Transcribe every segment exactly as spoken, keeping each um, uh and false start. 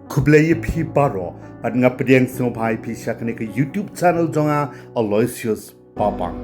Khublei ïa phi baroh, bad nga pdiang sngewbha ïa phi sha kane ka YouTube channel jong nga, Aloysius Papang.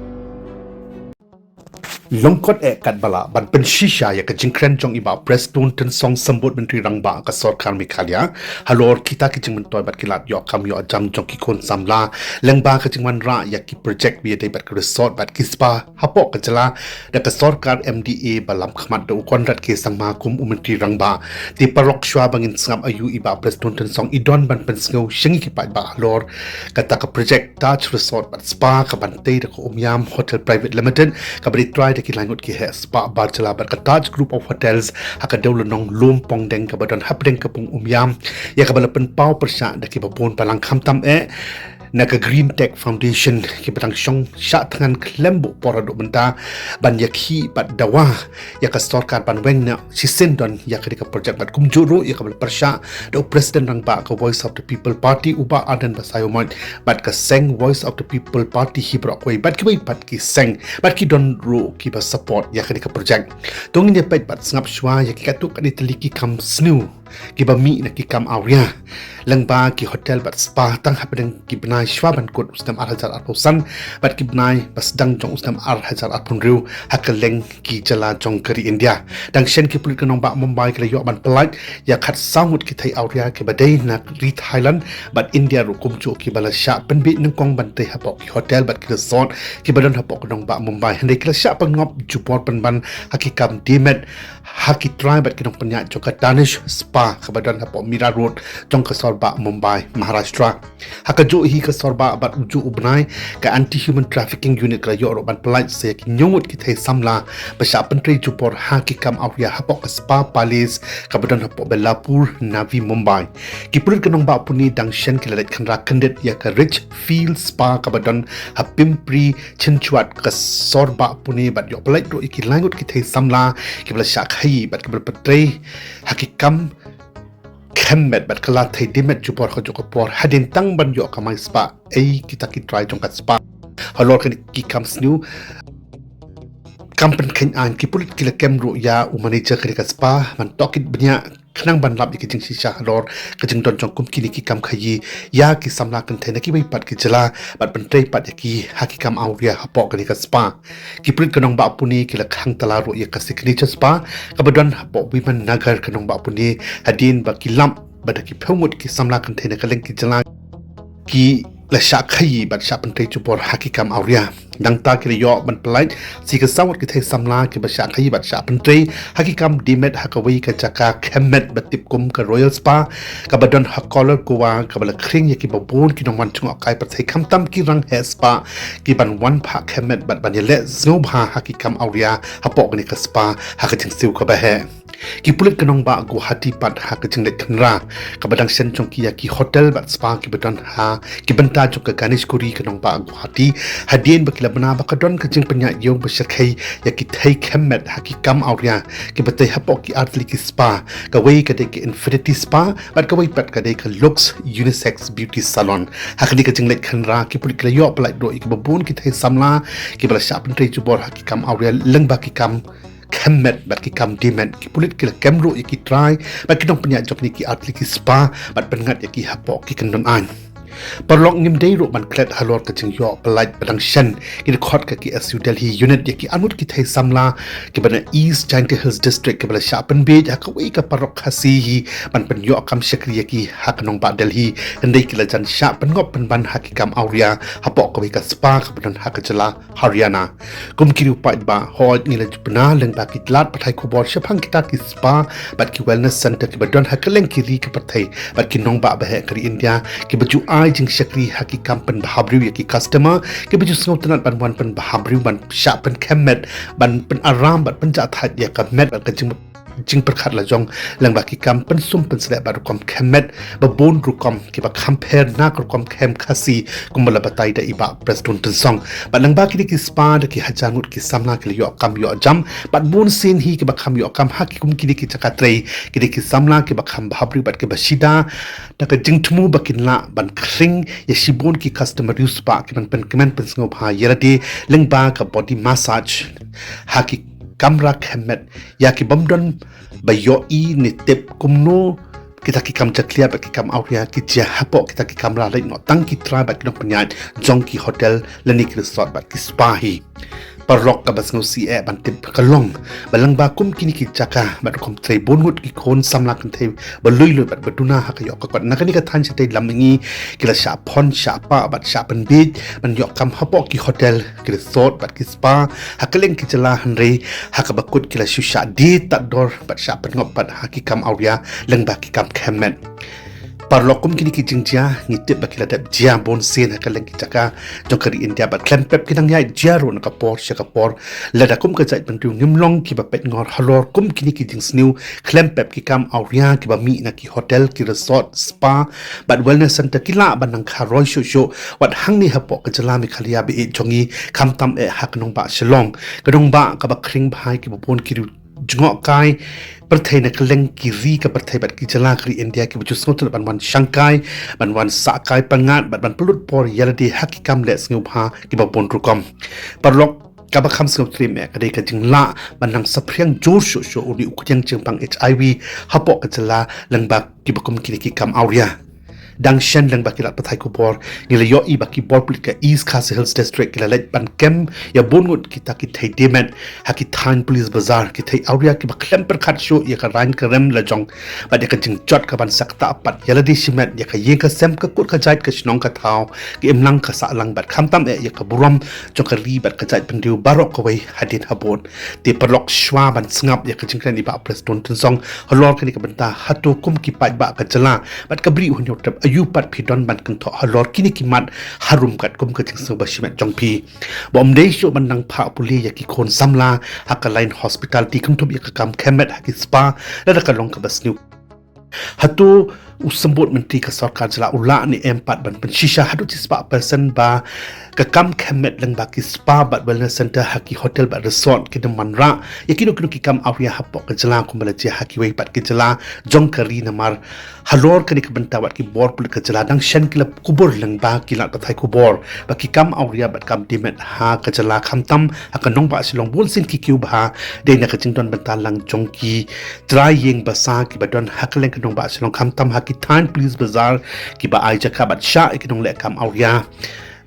Lyngkot eh katba lah ban pynshisha ïa ka jingkren jong i Bah Prestone Tynsong Symbud Myntri Rangbah ka Sorkar Meghalaya halor kita ki jingmyntoi bad ki lad ïoh kam ïoh jam jong ki khun samla, lyngba ka jingwanrah ïa ki projek ba ïadei bad ka resort bad ki spa hapoh ka jylla da ka sorkar M D A ba lam khmat da u Conrad K Sangma kum u Myntri Rangbah. Te paralok, shuwa ba ngin sngap aïu i Bah Prestone Tynsong i don ban pynsngew sha ngi ki paidbah halor kata ka projek Taj Resort bad Spa kaba tei da ka Umiam Hotel Private Limited, kaba dei trai da ki laingut ki heh spah bar jylla bad ka Taj Group of Hotels ha ka Dewlynnong Lum Pongdeng kaba don hapdeng ka pung Umiam, ïa kaba la pynpaw pyrshah da kiba bun balang, khamtam eh na ka Green Tech Foundation, kiba dang shong shah thngan khlem buh por haduh mynta ban ïakhih bad dawa ïa ka sorkar ban weng noh shisien don ïa kane ka projek bad kumjuh ruh ïa kaba la pyrshah da u President Rangbah ka Voice of the People Party, u Bah Ardent Basaiawmoit, bad ka seng Voice of the People Party hi baroh kawei bad kiwei pat ki seng bad ki don ruh kiba support ïa kane ka projek. To ngin ïa peit bad sngap shuwa ïa ki katto katne tylli ki kam sniew kiba mih na ki kam awria lyngba ki hotel bad spa, tang hapdeng ki bnai shuwa ban kut u snem ar hajar arphew san bad ki bnai ba sdang jong u snem ar hajar arphew hynriew ha kylleng ki jylla jong ka ri India. Dang shen ki pulit ka nongbah Mumbai ki la ïoh ban pyllait ïa khatsaw ngut ki thei awria kiba dei na ri Thailand bad India ruh kumjuh, kiba la shah pynbiej nyngkong ban tei hapoh ki hotel bad ki resort kiba don hapoh ka nongbah Mumbai, hynrei ki la shah pynngop jubor pynban ha ki kam die met ha ki trai bad ki nongpynïaid jong ka Danish Spa kaba don hapoh Mira Road jong ka sor bah Mumbai, Maharashtra. Ha kajuh hi ka sor bah bad ujuh u bnai, ka Anti Human Trafficking Unit ka la ïoh ruh ban pyllait sa ïa ki hynñiew ngut ki thei samla ba shah pyntrei jubor ha ki kam awria hapoh ka Spa Palace kaba don hapoh Bellapur, Navi Mumbai. Ki pulit ka nongbah Pune dang shen ki la leit khynra kyndit ïa ka Rich Field Spa kaba don ha Pimpri Chinchwad ka sor bah Pune bad ïoh pyllait ruh ïa ki lai ngut ki thei samla kiba la shah khaïi bad kiba la pyntrei ha ki kam khem met bad ka la thei die met jubor ha kajuh ka por, hadien tang ban ïoh kamai spah ei kita ki trai jong ka spa. Halor kane ki kam sniew, kam pynkheiñ aiñ, ki pulit ki la kem ruh ïa u manager kane ka spa ban tohkit bniah khnang ban lap ïa ki jingshisha halor ka jingdon jong kum kine ki kam khaïi ïa ki samla kynthei na kiwei pat ki jylla bad pyntrei pat ïa ki ha ki kam awria hapoh kane ka spa. Ki pulit ka nongbah Pune ki la khang tala ruh ïa ka Signature Spa kaba don hapoh Viman Nagar ka nongbah Pune, hadien ba ki lap ba da ki phew ngut ki samla kynthei na kylleng ki jylla ki la shah khaïi bad shah pyntrei jubor ha ki kam awria. Nangta ki la ïoh ban pyllait sa ïa ka saw ngut ki thei samla kiba shah khaïi bad shah pyntrei ha ki kam die met ha kawei ka jaka khem met ba tip kum ka Royal Spa kaba don ha Kolar Goa, kaba la khring ïa kiba bun ki nongwan jngohkai pyrthei, khamtam ki rangheh spa kiban wan phah khem met bad ban ïaleh sngewbha ha ki kam awria hapoh kane ka spa ha ka jingsiew kaba heh. Ki pulit ka nongbah Guwahati pat ha ka jingleit khynra kaba dang shen jong ki ïa ki hotel bad spa kiba don ha ki bynta jong ka Ganeshguri ka nongbah Guwahati, hadien ba ki la bna ba ka don ka jingpynïaid ïew ba shyrkhei ïa ki thei khem met ha ki kam awria kiba tei hapoh ki artylli ki spa, kawei ka dei ka Infinity Spa bad kawei pat ka dei ka Lux Unisex Beauty Salon. Ha kane ka jingleit khynra, ki pulit ki la ïoh pyllait ruh ïa kiba bun ki thei samla kiba la shah pyntrei jubor ha ki kam awria lyngba ki kam khem met bad ki kam die met. Ki pulit ki la kem ruh ïa ki trai bad ki nongpynïaid jong kine ki artylli ki spa bad pynngat ïa ki hapoh ki kyndon aiñ. Paralok, ngim dei ruh ban klet halor ka jingïoh pyllait ba dang shen ki dkhot ka K S U Delhi unit ïa ki arngut ki thei samla kiba na East Jaintia Hills District kiba la shah pynbiej ha kawei ka paralok Khasi hi ban pynïoh kam shakri ïa ki ha ka nongbah Delhi, hynrei ki la jan shah pynngop pynban ha ki kam awria hapoh kawei ka spa kaba don ha ka jylla Haryana. Kum ki riew paidbah, hooid ngi la ju bna lyngba ki lad pathai khubor shaphang kita ki spa bad ki wellness center kiba don ha kylleng ki ri ka pyrthei bad ki nongbah ba heh ka ri India kiba ju ai jingshakri ha ki kam pynbhabriew ïa ki customer kiba ju sngewtynnat ban wan pynbhabriew, ban shah pynkhem met, ban pynaram bad pynjahthait ïa ka met bad ka jing jingpyrkhat lajong lyngba ki kam pynsum pynsleh bad rukom khem met ba bun rukom kiba kham pher na ka rukom khem Khasi, kumba la batai da i Bah Prestone Tynsong. Bad lyngba kine ki spa da ki hajar ngut ki samla ki la ïoh kam ïoh jam bad bunsien hi kiba kham ïoh kam ha ki kum kine ki jaka trei, kine ki samla kiba kham bhabriew bad kiba shida da ka jingthmu ba kin lah ban khring ïa shibun ki customer riew spah kiban pynkmen pynsngewbha ïa lade lyngba ka body massage ha ki kamra khem met ïa ki bym don ba ïohi ne tip kumno kita ki kam jakhlia bad ki kam awria ki jia hapoh kita ki kamra leit noh tang ki trai bad ki nongpynïaid jong ki hotel lane ki resort bad ki spa hi. Paralok, kaba sngewsih eh ban tip ka long ba lyngba kum kine ki jaka bad rukom trei, bun ngut ki khun samla kynthei ba lui lui bad ba duna ha ka ïoh ka kot na kane ka thaiñ shatei lam mihngi ki la shah phon shah pah bad shah pynbiej ban ïoh kam hapoh ki hotel, ki resort bad ki spa ha kylleng ki jylla, hynrei ha kaba kut ki la shu shah die tad dor bad shah pynngop pat ha ki kam awria lyngba ki kam khyllem. Paralok, kum kine ki jingjia ngi tip ba ki la dep jia bun sien ha kylleng ki jaka jong ka ri India bad khlem pep ki nang ïaid jia ruh na ka por sha ka por. Lada kum ka jaitbynriew ngim long kiba peit ngor halor kum kine ki jingsniew, khlem pep ki kam awria kiba mih na ki hotel, ki resort, spa bad wellness center ki lah ban nang kharoi shuh shuh. Wat hangne hapoh ka jylla Meghalaya ba ïeit jong ngi, khamtam eh ha ka nongbah Shillong, ka nongbah kaba khring bha ïa kiba bun ki riew jngohkai pyrthei na kylleng ki ri ka pyrthei bad ki jylla ka ri India, kiba ju sngewtynnat ban wan shangkai, ban wan sahkai pyngngad bad ban pynlut por ïalade ha ki kam leh sngewbha kiba bun rukom. Paralok, kaba kham sngewtriem eh ka dei ka jinglah ban nang saphriang jur shuh shuh une u khñiang jingpang HIV hapoh ka jylla lyngba kiba kum kine ki kam awria. Dang shen lyngba ki lad pathai khubor ngi la ïohi ba ki bor pulit ka East Khasi Hills District ki la leit ban kem ïa bun ngut kita ki thei diemet ha ki thaiñ Police Bazar, ki thei awria kiba khlem pyrkhat shuh ïa ka rain ka rem la jong bad ïa ka jingjot kaban sa ktah pat ïalade shimet ïa ka ïing ka sem, ka kut ka jait, ka shnong ka thaw, ka imlang ka sahlang bad khamtam eh ïa ka burom jong ka ri bad ka jaitbynriew baroh kawei hadien habud. Te paralok, shuwa ban sngap ïa ka jingkren i Bah Prestone Tynsong halor kane ka bynta, hato kum ki paidbah ka jylla bad ka Bri u Hynñiewtrep, aïu pat phi don ban kynthoh halor kine ki mat harum katkum ka jingsngew ba shimet jong phi? Ba ym dei shuh ban nang phah pule ïa ki khun samla ha ka line hospitality, kynthup ïa ka kam khyllem ha ki spa lada ka long kaba sniew. Hato u Symbud Myntri ka sorkar jylla u lah ne em pat ban pynshisha haduh shispah percent ba ka kam khyllem lyngba ki spa bad wellness center ha ki hotel bad resort kin ym wanrah ïa kino kino ki kam awria hapoh ka jylla kumba la jia ha kiwei pat ki jylla jong ka ri? Namar halor kane ka bynta wat ki bor pulit ka jylla dang shen ki la kubur lyngba ki lad pathai khubor ba ki kam awria bad kam diemet ha ka jylla, khamtam ha ka nongbah Shillong, bun sien ki kiew bha dei na ka jingdon bynta lang jong ki trai ïing basa kiba don ha kylleng ka nongbah Shillong, khamtam ha ki thaiñ Police Bazar, kiba ai jaka bad shah ïa ki nongleh kam awria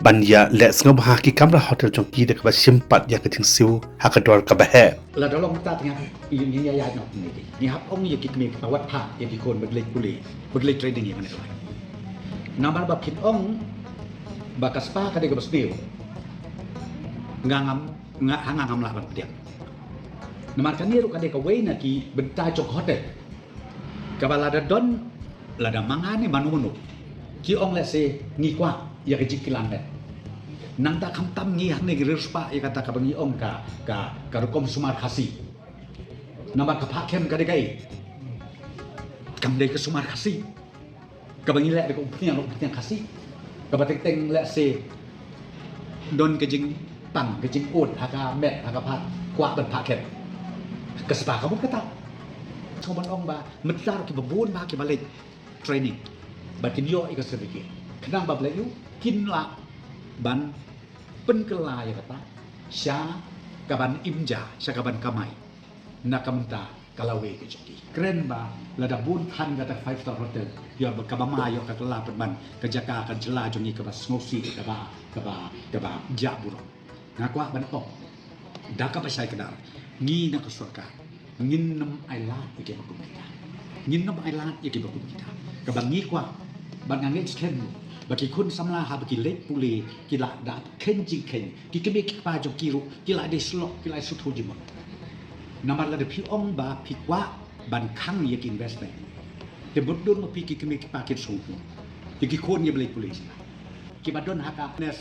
ban ïaleh sngewbha ha ki kamra hotel jong ki da kaba shim pat ïa ka jingsiew ha ka dor kaba heh. Lada long ta tnga ïa ngi ïa ïa ngi hap ong ïa ki kmie kiba wat phah ïa ki khun ba ki leit pule, ba ki leit training ïa kane ka wan. Namar ba phin ong ba ka spa ka dei kaba sniew, nga ngam, nga ha nga ngam lah ban pdiang. Namar kane ruh ka dei kawei na ki bynta jong ka hotel. Kaba lada don, lada ma nga ne mano mano ki ong lehse ngi kwah ïa ka jingkilan ne, nangta khamtam ngi hangne ngi riewspah ïa kata kaba ngi ong ka, ka, ka rukom sumar Khasi. Namar ka phah khem ka dei kaei? Kam dei ka sumar Khasi. Kaba ngi leh da ka umphniang, umphniang Khasi. Kaba teng teng lehse don ka jingpang, ka jingud ha ka met, ha ka phah, kwah ban phah khem. Ka spa ka mut kata. Sngewbha ban ong ba mynta kiba bun ba kiba leit training bad kin ïoh ïa ka certificate, khnang ba balei kin lah ban pynkylla ïa kata sha kaban im ja, sha kaban kamai. Na ka bynta ka lawei ka jong ki. Kren ba lada bun than kata ka five star hotel, ïa ba kaba ma ïoh ka kylla pynban ka jaka ka jylla jong ngi kaba sngewsih, kaba, kaba, kaba jah burom. Nga kwah ban ong da kaba shai kdar, ngi na ka sorkar ngin nym ailad ïa kiba kum kita. Ngin nym ailad ïa kiba kum kita. Kaba ngi kwah, bad nga ngeit skhem ba ki khun samla haba ki leit pule ki lah da kheiñ jingkheiñ, ki kmie ki kpa jong ki ruh ki lah dei slok, ki lah sngewthuh jingmut. Namar lada phi ong ba phi kwah ban khang ïa ki investment, te mut don ma phi ki kmie ki kpa kin sngewthuh ïa ki khun ïa ba leit pule sha kiba don ha ka nest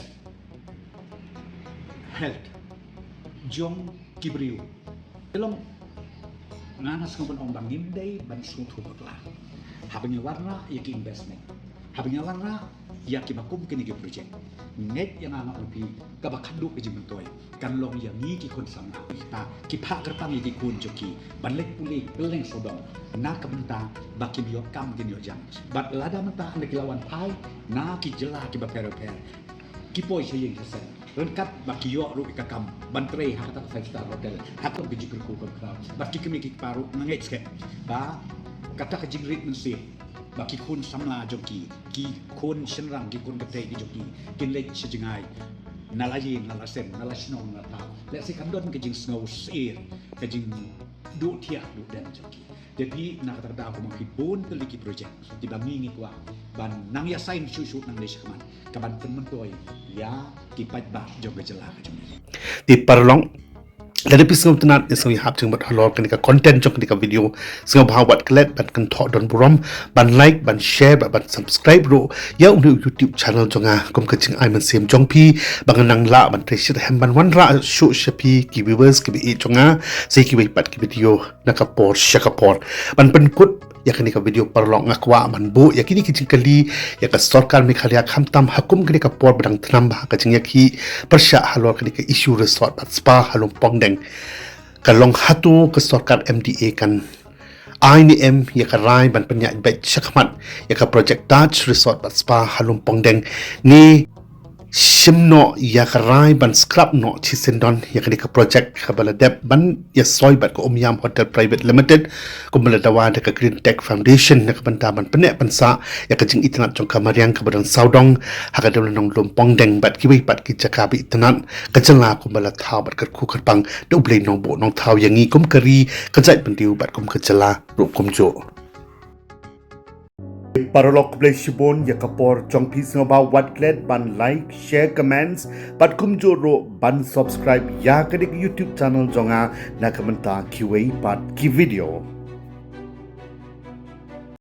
health jong ki briew. Te long, nga nga sngewbha ban ong ba ngim dei ban sngewthuh bakla haba ngi wanrah ïa ki investment, haba ngi wanrah ïa kiba kum kine ki project. Ngeit ïa nga nga ong phi, kaba khatduh ka jingmyntoi kan long ïa ngi ki khun samla, kita ki phah kyrpang ïa ki khun jong ki ban leit pule kylleng sawdong na ka bynta ba kin ïoh kam kin ïoh jam. Bad lada mynta hynda ki la wan phai na ki jylla kiba pher bapher, ki poi sha ïing sha sem ryngkat ba ki ïoh ruh ïa ka kam ban trei ha kata ka five star hotel, ha ka jingkyrkhu kham khraw. Bad ki kmie ki kpa ruh nga ngeit skhem ba kata ka jingrit mynsiem ba ki khun samla jong ki, ki khun shynrang, ki khun kynthei ki jong ki kin leit sha jngai na la ïing, na la sem, na la shnong, na la thaw. Lehse kan don ka jingsngew syier, ka jingduh thiah duh dem jong ki. Te phi, na kata ka daw kumba phi bun tylli ki project kiba ngi ngi kwah ban nang ïa sign shuh shuh nangne shakhmat, ka ban pynmyntoi ïa ki paidbah jong ka jylla ka jong ngi. Te paralok, lada phi sngewtynnat ne sngewhap jingmut halor kane ka content jong kane ka video, sngewbha wat klet ban kynthoh don burom, ban like, ban share, ban, ban subscribe ruh ïa une u YouTube channel jong nga, kum ka jingai mynsiem jong phi ba ngan nang lah ban trei shitrhem ban wanrah shuh sha phi ki viewers kiba ïeit jong nga, sa ïa kiwei pat ki video na ka por sha ka por. Ban pynkut ïa kane ka video paralok, nga kwah ban buh ïa kine ki jingkylli ïa ka sorkar Meghalaya, khamtam ha kum kane ka por ba dang thnam bha ka jingïakhih pyrshah halor kane ka issue resort bad spa ha Lum Pongdeng. Ka long hato ka sorkar M D A kan ai ne em ïa ka rai ban pynïaid beit shakhmat ïa ka project Taj Resort bad Spa ha Lum Pongdeng, ne shim noh ïa ka rai ban scrap noh shisyndon ïa kane ka project kaba la dep ban ïa soi bad ka Umiam Hotel Private Limited, kumba la dawa da ka Green Tech Foundation, na ka bynta ban pynneh pynsah ïa ka jingitynnad jong ka mariang kaba don sawdong ha ka dewlynnong Lum Pongdeng bad kiwei pat ki jaka ba itynnad ka jylla, kumba la thaw bad kyrkhu kyrpang da U Blei Nongbuh Nongthaw ïa ngi kum ka ri, ka jaitbynriew bad kum ka jylla ruh kumjuh. Paralok, khublei shibun ïa ka por jong phi, sngewbha wat klet ban like, share, comments bad kumjuh ruh ban subscribe ïa kane ka YouTube channel jong nga na ka bynta kiwei pat ki video.